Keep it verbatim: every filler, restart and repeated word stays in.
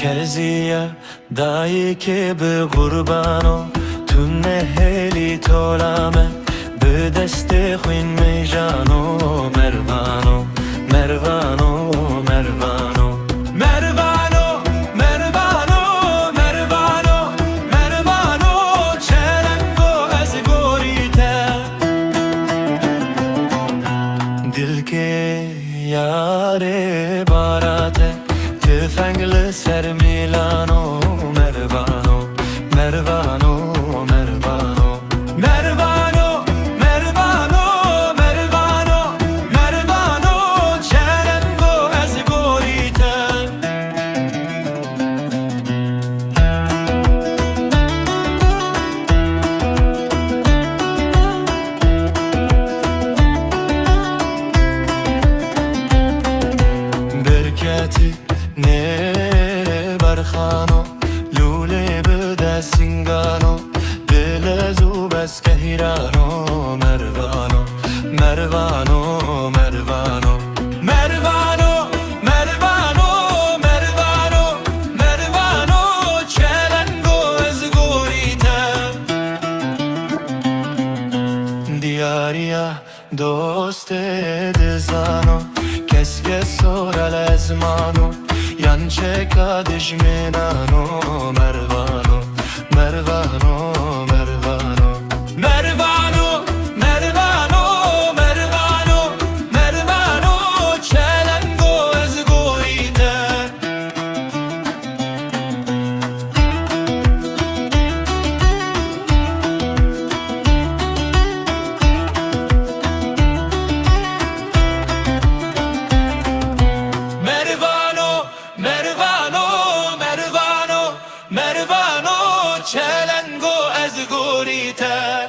Qeziya dayîkê bi qurbano, tu nehêlî tolame, bi destê xwîn mijano, Mervano, Mervano, Mervano. Mervano, Mervano, Mervano, Mervano, çelengo ez gorî te. Dilkê yarê barate, tifeng li ser mîlano, Mervano, Mervano, Mervano. Mervano, Mervano, Mervano, Mervano, çelengo ez gorî te. Berketî nê berxano, lûlê bide singano, bi lez û beskehîrano, Mervano, Mervano, Mervano. Mervano, Mervano, Mervano, Mervano, çelengo ez gorî te. Diyarîya dostê dizano, kes kes sora lezmano, yan çeka dijminano, Mervano, Mervano, Mervano. Mervano, Mervano, Mervano, Mervano, çelengo ez gorî te. Mervano, Mervano, Mervano, Mervano, çelengo ez gorî te.